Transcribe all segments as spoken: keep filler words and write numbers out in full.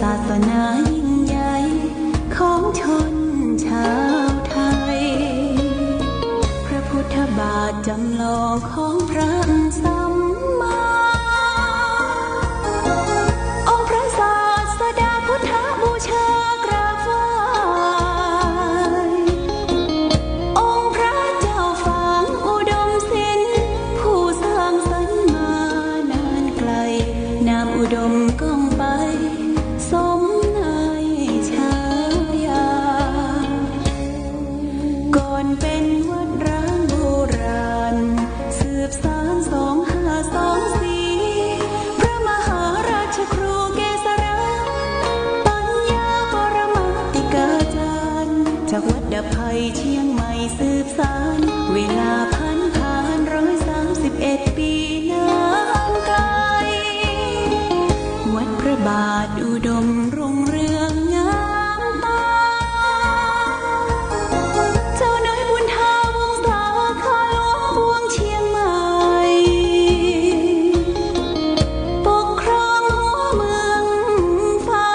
ศาสนายิ่งใหญ่ของชนชาวไทย พระพุทธบาทจำลองของพระสัมมา องค์พระศาสดาพุทธบูชากราบไหว้ องค์พระเจ้าฝางอุดมศิลป์ ผู้สร้างสรรค์มานานไกล นามอุดมก้องไป สมในฉายา ก่อนเป็นวัดร้างโบราณ สืบสานสองห้าสองสี่ พระมหาราชครูเกษรา ปัญญาปรมาติกาจารย์ จากวัดดับภัยเชียงใหม่สืบสาน เวลาผันผ่านร้อยสามสิบเอ็ดปีนานไกล วัดพระบาทอุดมรุ่งเรืองงามตา เจ้าน้อยบุญทาวงศา ข้าหลวงปวงเชียงใหม่ ปกครองหัวเมืองฟ้า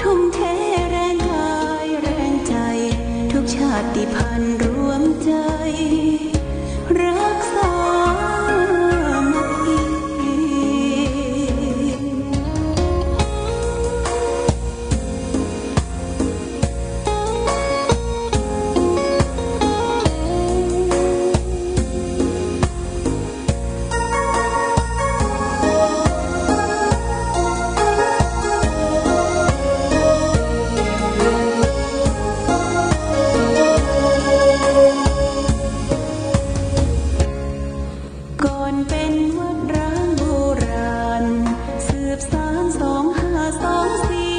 ทุ่มเทแรงกายแรงใจ ทุกชาติพันธุ์รวมใจ รักสามัคคี ก่อนเป็นวัดร้างโบราณ สืบสานสองห้าสองสี่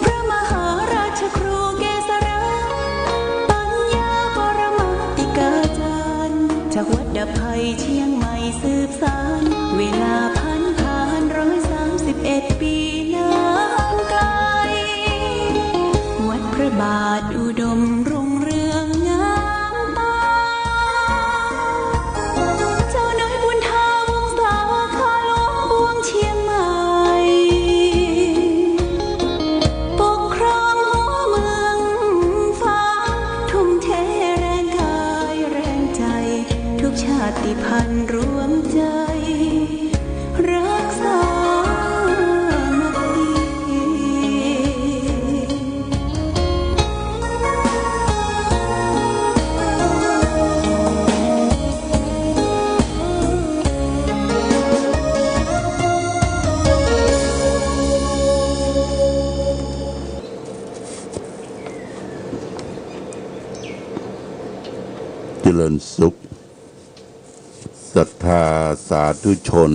พระมหาราชครูเกษรา ปัญญาปรมาติกาจารย์ จากวัดดับภัยเชียงใหม่สืบสาน เวลาผันผ่านร้อยสามสิบเอ็ดปีนานไกล วัดพระบาทอุดมรุ่งเรืองงามตา เจ้าน้อยบุญทาวงศา ข้าหลวงปวงเชียงใหม่ ปกครองหัวเมืองฟ้า ทุ่มเทแรงกายแรงใจ ทุกชาติพันธุ์รวมใจ รักสามัคคี เจริญสุข ศรัทธาสาธุชน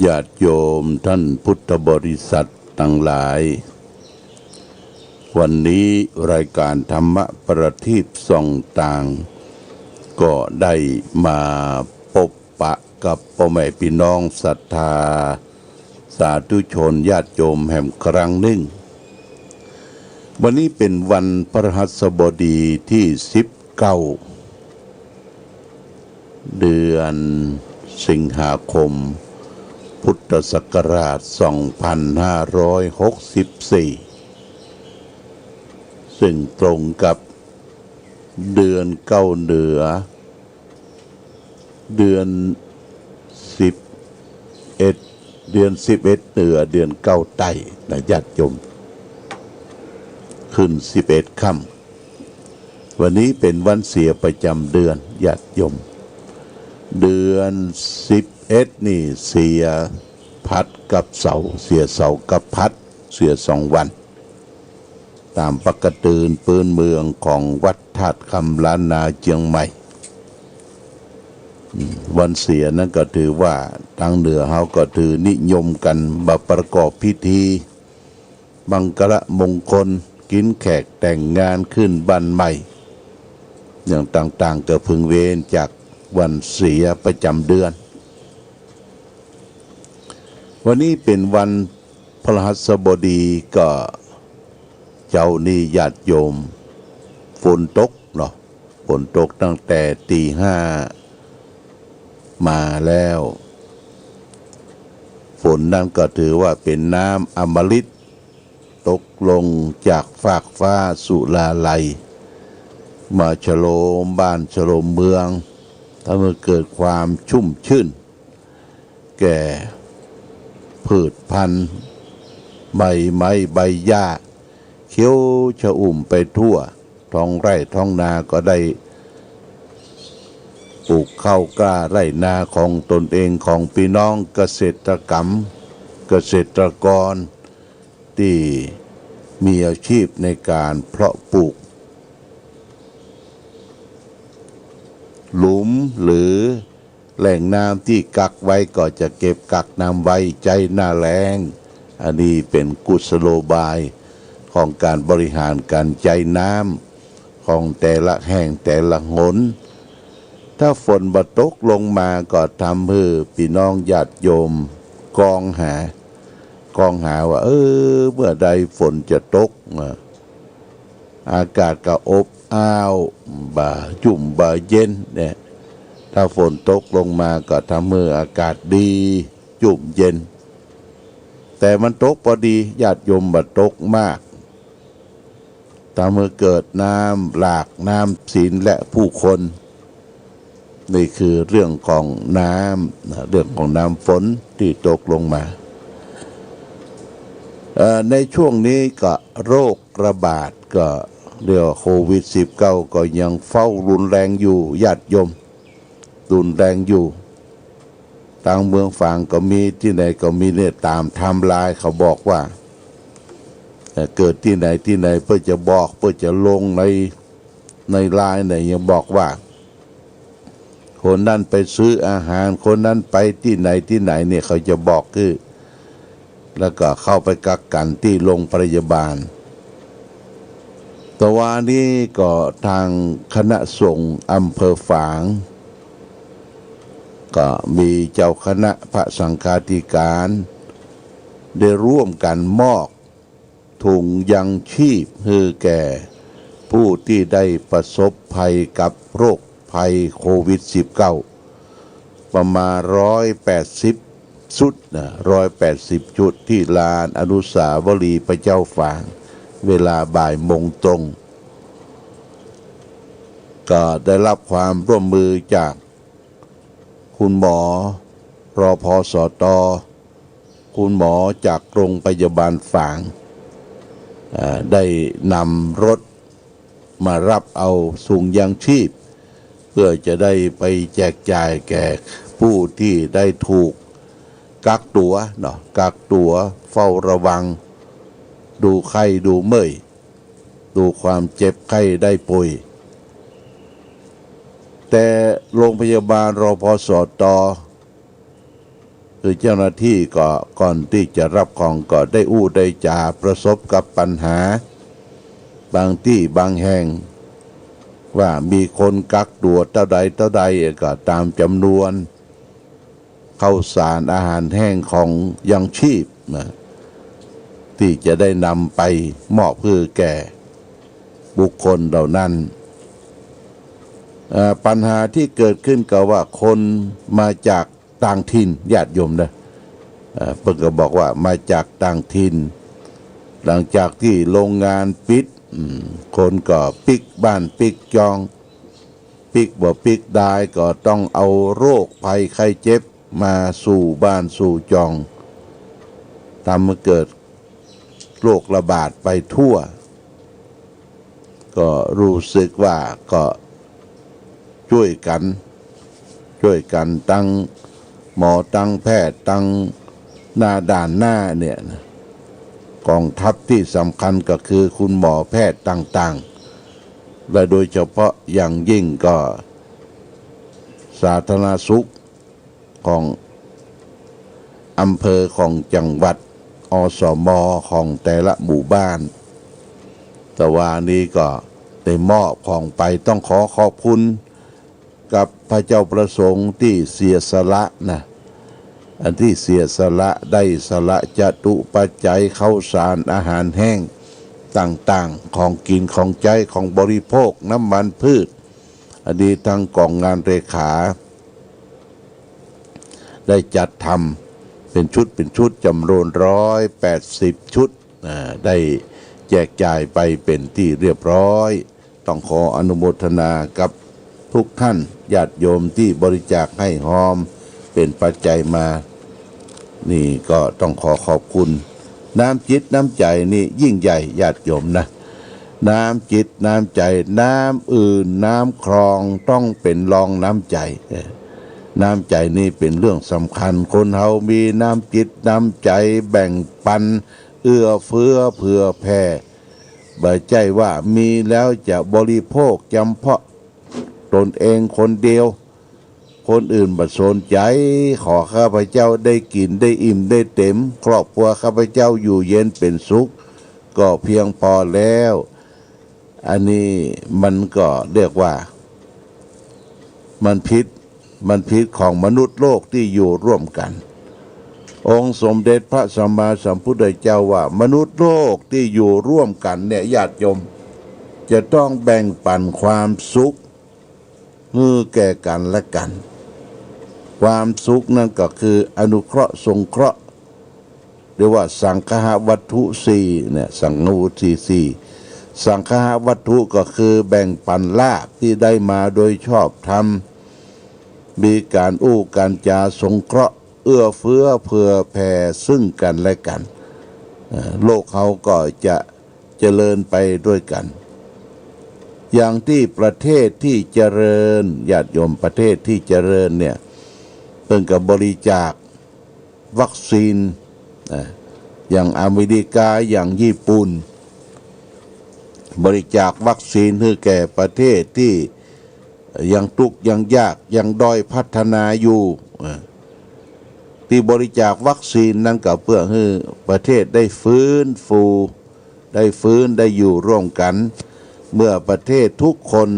ญาติโยมท่านพุทธบริษัทตังหลาย วันนี้รายการธรรมประทีปส่องตาง ก็ได้มาปบปะกับป้อแม่ปี้น้องศรัทธาสาธุชนญาติโยมแหมครั้งนึ่ง วันนี้เป๋นวันพฤหัสบดีตี้สิบเก้า เดือนสิงหาคม พุทธศักราชสองพันห้าร้อยหกสิบสี่ ซึ่งตรงกับเดือนเก้าเหนือ เดือนสิบเอ็ด เดือนสิบเอ็ดเหนือ เดือนเก้าใต้นะญาติโยม ขึ้นสิบเอ็ดค่ำ วันนี้เป๋นวันเสียประจ๋ำเดือนญาติโยม เดือนสิบเอ็ดนี่เสียพหัสกับเสาร์ เสียเสาร์กับพหัส เสียสองวัน ต๋ามปกติปื้นเมืองของวัดธาตุคำล้านนาเจียงใหม่ อืม วันเสียนั้นก็ถือว่าตางเหนือเฮาก็ถือนิยมกั๋นมาประกอบพิธี มังคละมงคล กิ๋นแขก แต่งงาน ขึ้นบ้านใหม่ อย่างต่างๆ ก็พึงเว้นจากวันเสียประจ๋ำเดือน วันนี้เป๋นวันพฤหัสบดี ก็เจ๊านี้ญาติโยม ฝนตกเนาะ ฝนตกตั้งแต่ตีห้ามาแล้ว ฝนนั้นก็ถือว่าเป๋นน้ำอมฤต ตกลงจากฟากฟ้าสุราลัย มาชโลมบ้านชโลมเมือง ทำหื้อเกิดความชุ่มชื่น แก่พืชพันธุ์ ใบไม้ใบหญ้า เขียวชอุ่มไปทั่ว ท้องไร่ท้องนาก็ได้ปลูกข้าวกล้าไร่นาของตนเอง ของปี้น้องเกษตรกรรม เกษตรกร ตี้มีอาชีพในก๋านเพาะปลูก หลุมหรือแหล่งน้ำตี้กักไว้ก็จะเก็บกักน้ำไว้ใจ๊หน้าแล้ง อันนี้เป๋นกุศโลบายของก๋านบริหารก๋านใจ๊น้ำของแต่ละแห่งแต่ละหน ถ้าฝนบ่ตกลงมาก็ทำหื้อปี้น้องญาติโยมกองหา กองหาว่า เออ เมื่อใดฝนจะตก อ่า อากาศก็อบอ้าว บ่าจุ่มบ่าเย็นเนี่ย ถ้าฝนตกลงมาก็ทำหื้ออากาศดี จุ่มเย็น แต่มันตกปอดี ญาติโยมบ่ตกมาก ทำหื้อเกิดน้ำหลาก น้ำสินและผู้คน นี่คือเรื่องของน้ำนะ เรื่องของน้ำฝนตี้ตกลงมา เอ่อ ในช่วงนี้ก็โรคระบาด ก็เรียกว่าโควิดสิบเก้า ก็ยังเฝ้ารุนแรงอยู่ ญาติโยม รุนแรงอยู่ ตางเมืองฝางก็มี ตี้ไหนก็มีเนี่ย ต๋ามไทม์ไลน์เขาบอกว่า เอ่อ เกิดตี้ไหนตี้ไหน เปิ้นจะบอก เปิ้นจะลงใน ในไลน์เนี่ย ยังบอกว่า คนนั้นไปซื้ออาหาร คนนั้นไปตี้ไหนตี้ไหนเนี่ย เขาจะบอกคือ แล้วก็เข้าไปกักกั๋นตี้โรงพยาบาล ตะวานี้ก็ตางคณะสงฆ์อำเภอฝาง ก็มีเจ้าคณะพระสังฆาธิการ ได้ร่วมกั๋นมอบถุงยังชีพหื้อแก่ผู้ตี้ได้ประสบภัยกับโรคภัยโควิดสิบเก้า ประมาณร้อยแปดสิบชุดนะ ร้อยแปดสิบชุด ตี้ลานอนุสาวรีย์พระเจ้าฝาง เวลาบ่ายโมงตรง ก็ได้รับความร่วมมือจากคุณหมอ รพสต คุณหมอจากโรงพยาบาลฝาง อ่า ได้นำรถ มารับเอาถุงยังชีพ เพื่อจะได้ไปแจกจ่ายแก่ผู้ตี้ได้ถูกกักตั๋วเนาะ กักตั๋วเฝ้าระวัง ดูไข้ดูเมื่อย ดูความเจ็บไข้ได้ป่วย แต่โรงพยาบาล รพสต คือเจ้าหน้าตี้ก็ก่อนตี้จะรับของก็ได้อู้ได้จ๋า ประสบกับปัญหา บางตี้บางแห่ง ว่ามีคนกักตั๋วเต้าใดเต้าใด ก็ต๋ามจ๋ำนวนข้าวสารอาหารแห้งของยังชีพนะ ตี้จะได้นำไปมอบหื้อแก่บุคคลเหล่านั้น เอ่อ ปัญหาตี้เกิดขึ้นก็ว่าคนมาจากต่างถิ่น ญาติโยมนะ เอ่อ เปิ้นก็บอกว่ามาจากต่างถิ่น หลังจากตี้โรงงานปิด อืม คนก็ปิ๊กบ้านปิ๊กจอง ปิ๊กบ่ปิ๊กดายก็ต้องเอาโรคภัยไข้เจ็บมาสู่บ้านสู่จอง ทำให้เกิดโรคระบาดไปทั่ว ก็รู้สึกว่าก็จ้วยกั๋น จ้วยกั๋นตังหมอตังแพทย์ตังหน้าด่านหน้าเนี่ยนะ ก๋องทัพตี้สำคัญก็คือคุณหมอแพทย์ต่างๆ และโดยเฉพาะอย่างยิ่งก็สาธารณสุข ของอำเภอของจังหวัด อสม ของแต่ละหมู่บ้าน ตะวานี้ก็ได้มอบของไป ต้องขอขอบคุณกับพระเจ้าประสงค์ตี้เสียสละนะ อันตี้เสียสละได้สละจตุปัจจัยข้าวสารอาหารแห้งต่างๆ ของกิ๋นของใจ๊ของบริโภค น้ำมันพืช อันนี้ตางก๋องงานเลขา ได้จัดท เป็นชุด เป็นชุด จ๋ำนวนร้อยแปดสิบชุด อ่า ได้แจกจ่ายไปเป๋นตี้เรียบร้อย ต้องขออนุโมทนากับทุกท่านญาติโยมตี้บริจาคให้ฮอมเป๋นปัจจัยมา นี่ก็ต้องขอขอบคุณ น้ำจิตน้ำใจ๋นี่ยิ่งใหญ่ญาติโยมนะ น้ำจิตน้ำใจ๋ น้ำอื่นน้ำคลองต้องเป๋นรองน้ำใจ๋ เออ น้ำใจ๋นี่เป๋นเรื่องสำคัญ คนเฮามีน้ำจิตน้ำใจ๋แบ่งปัน เอื้อเฟื้อเผื่อแผ่ บ่ใจ้ว่ามีแล้วจะบริโภคจ๋ำเพาะตนเองคนเดียว คนอื่นบ่สนใจ๋ ขอข้าพเจ้าได้กิ๋นได้อิ่มได้เต๋ม ครอบครัวข้าพเจ้าอยู่เย็นเป๋นสุข ก็เพียงปอแล้ว อันนี้มันก็เรียกว่า มันผิด มันผิดของมนุษย์โลกตี้อยู่ร่วมกั๋น องค์สมเด็จพระสัมมาสัมพุทธเจ้าว่า มนุษย์โลกตี้อยู่ร่วมกั๋นเนี่ยญาติโยม จะต้องแบ่งปันความสุขหื้อแก่กั๋นและกั๋น ความสุขนั้นก็คืออนุเคราะห์สงเคราะห์ เรียกว่าสังคหวัตถุสี่เนี่ย สังคหวัตถุสี่ สังคหวัตถุก็คือแบ่งปันลาภตี้ได้มาโดยชอบธรรม มีก๋านอู้ก๋านจ๋าสงเคราะห์เอื้อเฟื้อเผื่อแผ่ซึ่งกั๋นและกั๋น เอ่อ โลกเฮาก็จะเจริญไปด้วยกั๋น อย่างตี้ประเทศตี้เจริญ ญาติโยม ประเทศตี้เจริญเนี่ย เปิ้นก็บริจาค วัคซีน อ่า อย่างอเมริกา อย่างญี่ปุ่น บริจาควัคซีนหื้อแก่ประเทศตี้ยังตุ๊กข์ยังยาก ยังด้อยพัฒนาอยู่ อ่า ตี้บริจาควัคซีนนั้นก็เพื่อหื้อประเทศได้ฟื้นฟู ได้ฟื้น ได้อยู่ร่วมกั๋น เมื่อประเทศทุกคน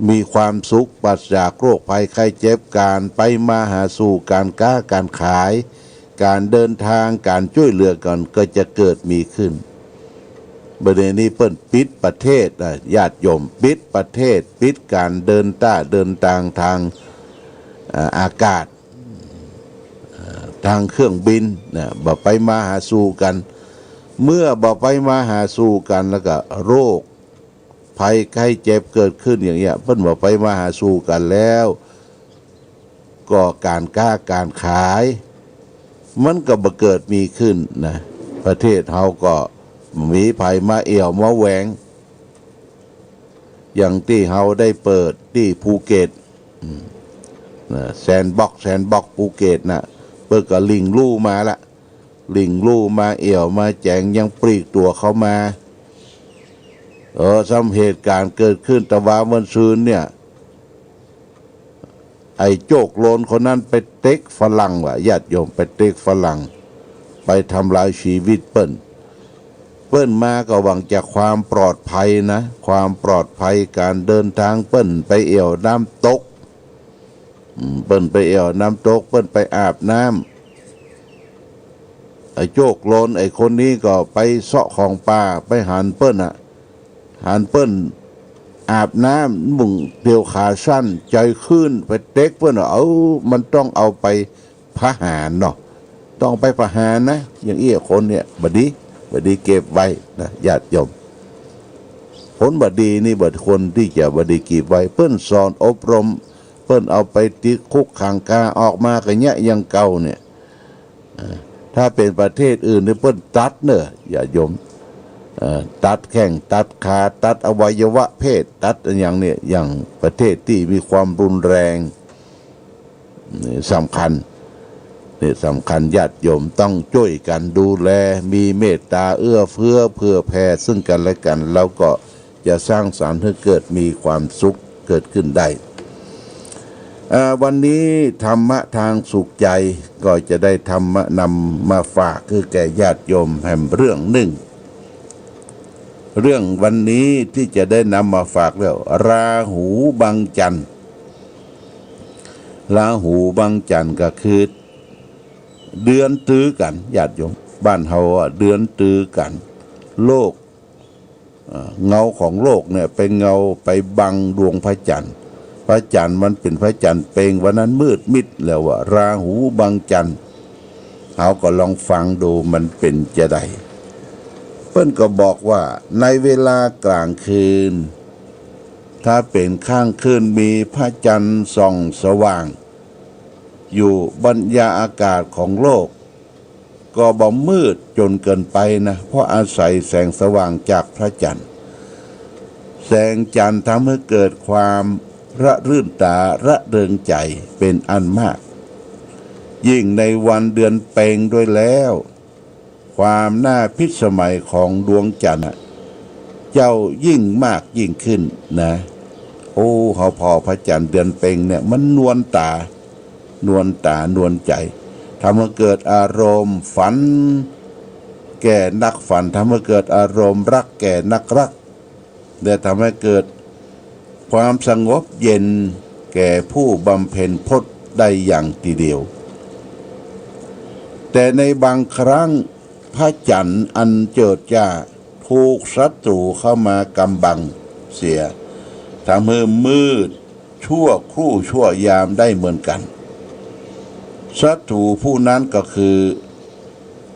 มีความสุข ปราศจากโรคภัยไข้เจ็บ ก๋านไปมาหาสู่ ก๋านก๊าก๋านขาย ก๋านเดินตาง ก๋านจ้วยเหลือกั๋นก็จะเกิดมีขึ้น บ่าเดี่ยวนี้เปิ้นปิดประเทศนะญาติโยม ปิดประเทศ ปิดก๋านเดินต้าเดินตางตาง อ่า อากาศ อ่า ตางเครื่องบินนะ บ่ไปมาหาสู่กั๋น เมื่อบ่ไปมาหาสู่กั๋นแล้วก็โรคภัยไข้เจ็บเกิดขึ้นอย่างเงี้ย เปิ้นบ่ไปมาหาสู่กั๋นแล้ว ก็ก๋านก๊าก๋านขาย มันก็บ่เกิดมีขึ้นนะ ประเทศเฮาก็บ่มีใผมาเอี่ยวมาแหวง อย่างตี้เฮาได้เปิดตี้ภูเก็ต อืม นะ แซนด์บ็อกซ์ แซนด์บ็อกซ์ภูเก็ตน่ะ เปิ้นก็หลิ่งลู่มาละ หลิ่งลู่มาเอี่ยวมาแจ๋ง ยังปลีกตั๋วเข้ามา เออ ซ้ำเหตุก๋ารณ์เกิดขึ้นตะวาเมื่อซืนเนี่ย ไอ้โจรโจรคนนั้นไปเต็กฝรั่งว่ะ ญาติโยม ไปเต็กฝรั่ง ไปทำลายชีวิตเปิ้น เปิ้นมาก็หวังจะความปลอดภัยนะ ความปลอดภัยก๋านเดินตาง เปิ้นไปเอี่ยวน้ำตก อืม เปิ้นไปเอี่ยวน้ำตก เปิ้นไปอาบน้ำ ไอ้โจรโจรไอ้คนนี้ก็ไปเซาะของป่า ไปหันเปิ้นน่ะ หันเปิ้นอาบน้ำ มุ่งเตียวขาสั้น ใจ๋คลื่น ไปเต็กเปิ้นน่ะ เอ้า มันต้องเอาไปประหารเนาะ ต้องไปประหารนะ อย่างอี้คนเนี่ย บ่ดี บ่ดีเก็บไว้นะ ญาติโยม คนบ่ดีนี่บ่ควรตี้จะบ่ดีเก็บไว้ เปิ้นสอนอบรม เปิ้นเอาไปติดคุกขังคา ออกมาก็เยียะอย่างเก่าเนี่ย เอ่อ ถ้าเป๋นประเทศอื่นนี่เปิ้นตัดเน่อ ญาติโยม เอ่อ ตัดแข้ง ตัดขา ตัดอวัยวะเพศ ตัดอะหยังเนี่ย อย่างประเทศตี้มีความรุนแรง นี่สำคัญ นี่สำคัญ ญาติโยมต้องจ้วยกั๋นดูแล มีเมตต๋าเอื้อเฟื้อเผื่อแผ่ซึ่งกั๋นและกั๋น แล้วก็จะสร้างสรรค์หื้อเกิดมีความสุขเกิดขึ้นได้ เอ่อ วันนี้ธรรมะตางสุขใจ๋ก็จะได้ธรรมะนำมาฝากหื้อแก่ญาติโยมแหมเรื่องนึ่ง เรื่องวันนี้ตี้จะได้นำมาฝากเรื่องราหูบังจันทร์ ราหูบังจันทร์ก็คือเดือนตือกั๋น ญาติโยม บ้านเฮาอะ เดือนตือกั๋น โลก เอ่อ เงาของโลกเนี่ยไปเงาไปบังดวงพระจันทร์ พระจันทร์มันเป๋นพระจันทร์เพ็ง วันนั้นมืดมิดแล้วว่า ราหูบังจันทร์ เฮาก็ลองฟังดูมันเป๋นจาใด เปิ้นก็บอกว่าในเวลากลางคืน ถ้าเป๋นค่ำคืนมีพระจันทร์ส่องสว่าง อยู่บรรยาอากาศของโลก ก็บ่มืดจ๋นเกินไปนะ เพราะอาศัยแสงสว่างจากพระจันทร์ แสงจันทร์ทำหื้อเกิดความระรื่นต๋าระเริงใจ๋เป๋นอันมาก ยิ่งในวันเดือนเพ็งด้วยแล้ว ความน่าพิสมัยของดวงจันทร์น่ะ เจ้ายิ่งมากยิ่งขึ้นนะ โอ้ เฮาผ่อพระจันทร์เดือนเพ็งเนี่ย มันนวลต๋า นวลต๋า นวลใจ๋ ทำหื้อเกิดอารมณ์ฝันแก่นักฝัน ทำหื้อเกิดอารมณ์รักแก่นักรัก และทำหื้อเกิดความสงบเย็นแก่ผู้บำเพ็ญพจน์ได้อย่างทีเดียว แต่ในบางครั้งพระจันทร์อันเจิดจ้าถูกศัตรู๋เข้ามากำบังเสีย ทำหื้อมืด ชั่วครู่ชั่วยามได้เหมือนกั๋น ศัตรู๋ผู้นั้นก็คือ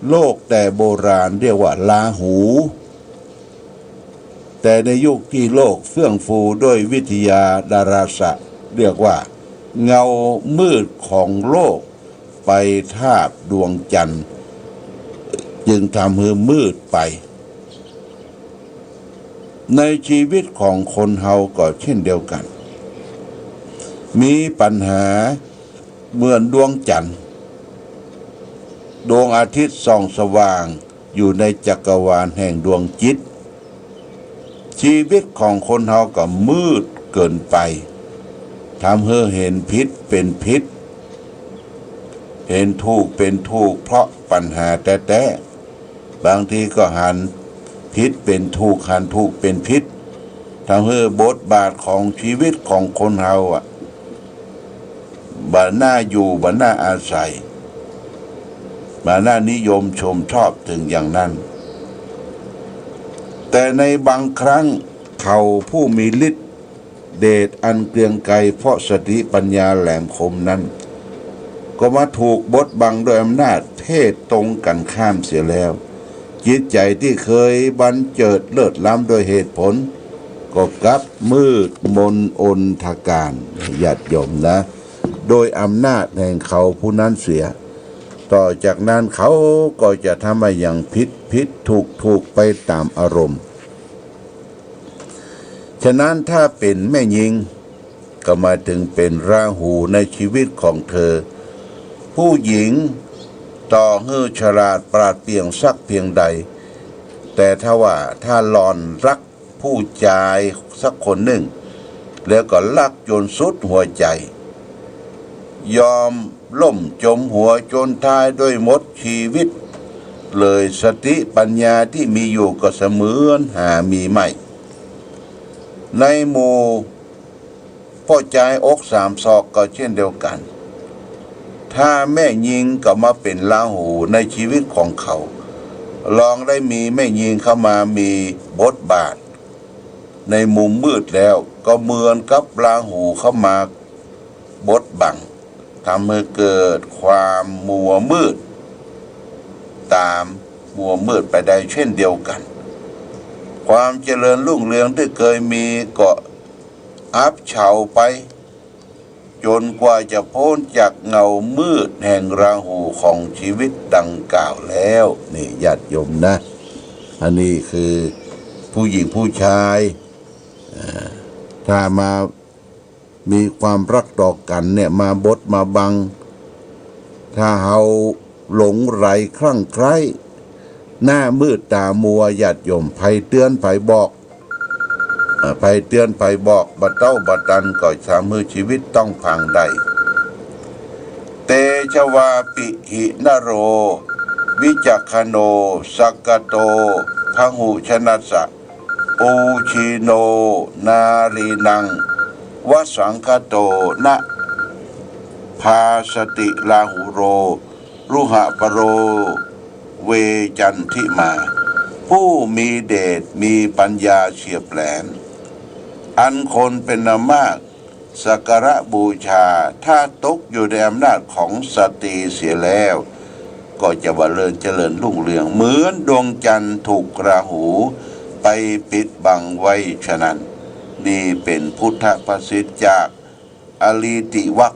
โลกแต่โบราณเรียกว่าราหู แต่ในยุคตี้โลกเฟื่องฟูด้วยวิทยาดาราศาสตร์ เรียกว่าเงามืดของโลกไปทาบดวงจันทร์ จึงทำหื้อมืดไป ในชีวิตของคนเฮาก็เช่นเดียวกั๋น มีปัญหาเหมือนดวงจันทร์ ดวงอาทิตย์ส่องสว่างอยู่ในจักรวาลแห่งดวงจิต ชีวิตของคนเฮาก็มืดเกินไป ทำหื้อหันผิดเป๋นผิด หันถูกเป๋นถูก เพราะปัญหาแต๊ๆ บางทีก็หันผิดเป๋นถูก หันถูกเป๋นผิด ทำหื้อบทบาทของชีวิตของคนเฮาอะ บ่น่าอยู่ บ่น่าอาศัย บ่น่านิยมชมชอบเถิงอย่างนั้น แต่ในบางครั้งเขาผู้มีฤทธิ์เดชอันเกรียงไกรเพราะสติปัญญาแหลมคมนั้น ก็มาถูกบดบังด้วยอำนาจเพศตรงกั๋นข้ามเสียแล้ว จิตใจ๋ตี้เคยบันเจิดเลิศล้ำด้วยเหตุผล ก็กลับมืดมนอนธการ ญาติโยมนะ โดยอำนาจแห่งเขาผู้นั้นเสีย ต่อจากนั้นเขาก็จะทำอะหยังผิดๆ ถูกๆ ไปต๋ามอารมณ์ ฉะนั้นถ้าเป๋นแม่ญิง ก็หมายเถิงเป๋นราหูในชีวิตของเธอ ผู้หญิงต่อหื้อฉลาดปราดเปรื่องสักเพียงใด แต่ถ้าว่าถ้าหล่อนรักผู้จายสักคนนึ่ง แล้วก็รักจ๋นสุดหัวใจ๋ ยอมล่มจ๋มหัวจ๋นท้ายด้วยหมดจีวิตเลย สติปัญญาตี้มีอยู่ก็เสมือนหามีไม่ ในหมู่ป้อจายอกสามศอกก็เช่นเดียวกั๋น ถ้าแม่ญิงก็มาเป๋นราหูในจีวิตของเขา ลองได้มีแม่ญิงเข้ามามีบทบาทในมุมมืดแล้ว ก็เหมือนกับราหูเข้ามาบดบัง ทำหื้อเกิดความมัวมืด ต๋ามมัวมืดไปได้เช่นเดียวกั๋น ความเจริญรุ่งเรืองตี้เคยมีก็อับเฉาไป จ๋นกว่าจะป๊นจากเงามืดแห่งราหูของจีวิตดังกล่าวแล้ว นี่ญาติโยมนะ อันนี้คือผู้หญิงผู้จาย อ่า ถ้ามา มีความรักต่อกั๋นเนี่ย มาบดมาบัง ถ้าเฮาหลงใหลคลั่งใคล้ หน้ามืดต๋ามัว ญาติโยม ใผเตือนใผบอก อ่า ใผเตือนใผบอกบ่เต้าบ่ตัน ก็ทำหื้อจีวิตต้องพังได้ เตชะวาปิหินโร วิจักขโณ สักกะโต พหุชนัสสะ ปูชนีโน นารีนัง วสังคโต นะ ภาสสติ ราหูโร รุหะปะโร เวจันทิมา ผู้มีเดชมีปัญญาเฉียบแหลม อันคนเป๋นอันมาก สักการะบูชา ถ้าตกอยู่ในอำนาจของสตรีเสียแล้ว ก็จะว่าเลินเจริญรุ่งเรือง เหมือนดวงจันทร์ถูกราหูไปปิดบังไว้ฉะนั้น นี่เป๋นพุทธภาษิตจากอลีติวรรค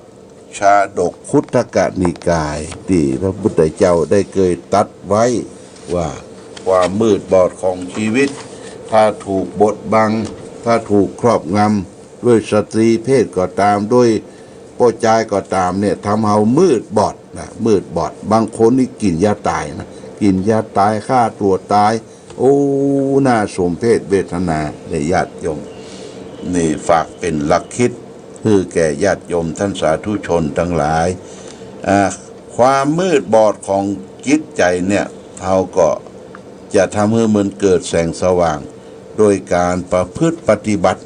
ชาดกคุตตกนิกาย ตี้พระพุทธเจ้าได้เกยตรัสไว้ว่า ความมืดบอดของชีวิต ถ้าถูกบดบัง ถ้าถูกครอบงำด้วยสตรีเพศก็ต๋าม ด้วยป้อจายก็ต๋ามเนี่ย ทำเฮามืดบอดนะ มืดบอด บางคนนี่กิ๋นยาต๋ายนะ กิ๋นยาต๋าย ฆ่าตั๋วต๋าย โอ้ น่าสมเพชเวทนา เนี่ยญาติโยม นี่ฝากเป๋นหลักคิด หื้อแก่ญาติโยมต้านสาธุชนตังหลาย อ่า ความมืดบอดของจิตใจ๋เนี่ย เฮาก็จะทำหื้อมันเกิดแสงสว่าง โดยก๋านประพฤติปฏิบัติ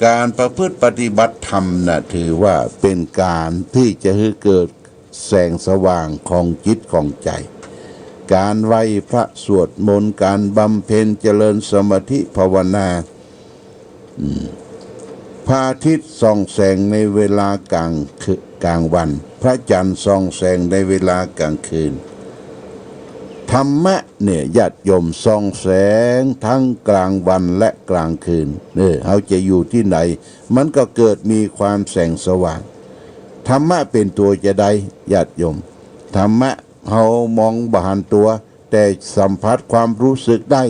ก๋านประพฤติปฏิบัติธรรมน่ะ ถือว่าเป๋นก๋านตี้จะหื้อเกิดแสงสว่างของจิตของใจ๋ ก๋านไหว้พระสวดมนต์ ก๋านบำเพ็ญเจริญสมาธิภาวนา อืม พระอาทิตย์ส่องแสงในเวลากลางคืน กลางวัน พระจันทร์ส่องแสงในเวลากลางคืน ธรรมะเนี่ยญาติโยมส่องแสงทั้งกลางวันและกลางคืน เออ เฮาจะอยู่ตี้ไหน มันก็เกิดมีความแสงสว่าง ธรรมะเป๋นตั๋วจาใดญาติโยม ธรรมะเฮามองบ่หันตั๋ว แต่สัมผัสความรู้สึกได้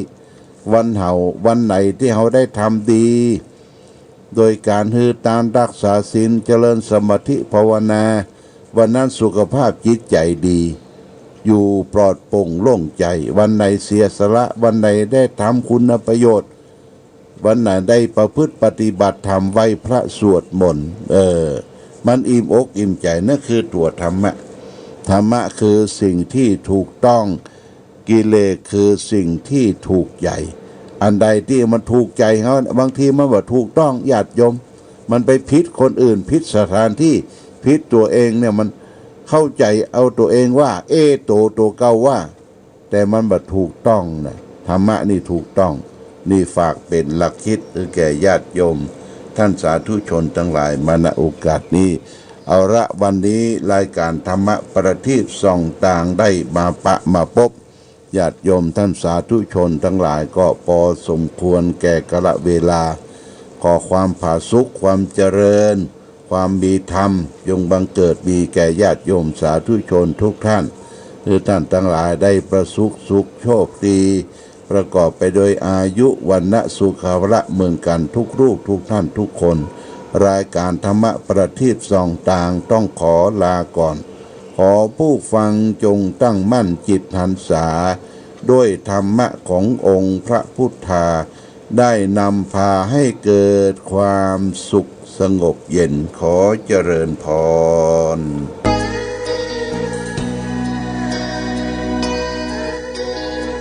วันเฮา วันไหนตี้เฮาได้ทำดี โดยก๋านหื้อตาน รักษาศีล เจริญสมาธิภาวนา วันนั้นสุขภาพจิตใจ๋ดี อยู่ปลอดโปร่งโล่งใจ๋ วันไหนเสียสละ วันไหนได้ทำคุณประโยชน์ วันไหนได้ประพฤติปฏิบัติธรรม ไหว้พระสวดมนต์ เออ มันอิ่มอกอิ่มใจ๋ นั่นคือตั๋วธรรมะ ธรรมะคือสิ่งตี้ถูกต้อง กิเลสคือสิ่งตี้ถูกใจ๋ อันใดตี้มันถูกใจ๋เฮา บางทีมันบ่ถูกต้องญาติโยม มันไปผิดคนอื่น ผิดสถานตี้ ผิดตั๋วเองเนี่ย มันเข้าใจ๋เอาตั๋วเองว่า เอ ตั๋ว ตั๋วเก่าว่า แต่มันบ่ถูกต้องนะ ธรรมะนี่ถูกต้อง นี่ฝากเป๋นหลักคิดหื้อแก่ญาติโยมต้านสาธุชนตังหลายมา ณ โอกาสนี้ เอาละ วันนี้รายก๋านธรรมะประทีปส่องตางได้มาปะมาปบ ญาติโยมต้านสาธุชนตังหลายก็ปอสมควรแก่กาลเวลา ขอความผาสุก ความเจริญ ความมีธรรม จงบังเกิดมีแก่ญาติโยมสาธุชนทุกท่าน หื้อท่านตังหลายได้ประสบสุขโชคดี ประกอบไปโดยอายุ วรรณะ สุขะ พละ เมืองกันทุกรูปทุกท่านทุกคน รายก๋านธรรมะประทีปส่องตางต้องขอลาก่อน ขอผู้ฟังจงตั้งมั่นจิตหันษา ด้วยธรรมะขององค์พระพุทธา ได้นำพาให้เกิดความสุขสงบเย็น ขอเจริญพร